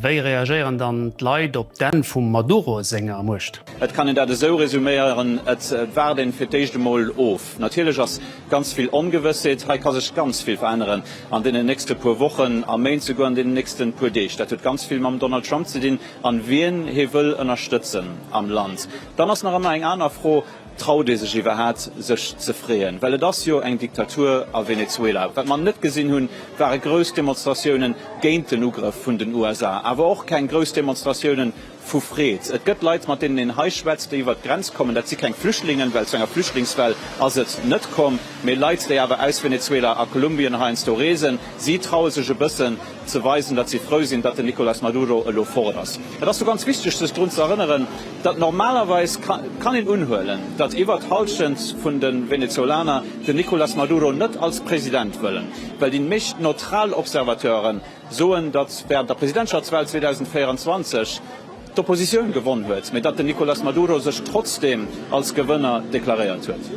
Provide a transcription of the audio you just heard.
Wéi reagéieren dann d'Leit op d'Enn vum Maduro senger Muecht? Et kann een dat esou resuméieren, Et waart een fir d'éischt emol of. Natierlech ass ganz vill Ongewëssheet. Hei ka sech ganz vill veränneren an deenen nächste puer Wochen a Méint, souguer an deenen nächste puer Deeg. Dat huet ganz vill mam Donald Trump ze dinn an wien hie wëll ënnerstëtzen am Land. Dann ass nach ëmmer eng aner Fro, Traut ee sech iwwerhaat sech ze freeën? Well et ass jo eng Diktatur a Venezuela. Wat mer net gesinn hunn, ware grouss Demonstratiounen géint den Ugrëff vun den USA, awer och keng grouss Demonstratiounen vu Freed. Et gëtt Leit, mat deenen een hei schwätzt, déi iwwert d'Grenz kommen. Dat si keng Flüchtlingen, well zu enger Flüchtlingswell ass et net komm, mee Leit, déi awer aus Venezuela a Kolumbien heiansdo reesen. Si traue sech e bëssen ze weisen, datt si frou sinn, datt den Nicolas Maduro elo fort ass. Et ass do ganz wichteg, sech drun ze erënneren, datt normalerweis kann een unhuelen, datt iwwer d'Hallschent vun de Venezolaner den Nicolas Maduro net als President wëllen, well déi meescht neutral Observateure soen, datt wärend der Presidentschaftswal 2024 d'Oppositioun gewonn huet, mee datt den Nicolas Maduro sech trotzdeem als Gewënner deklaréiert huet.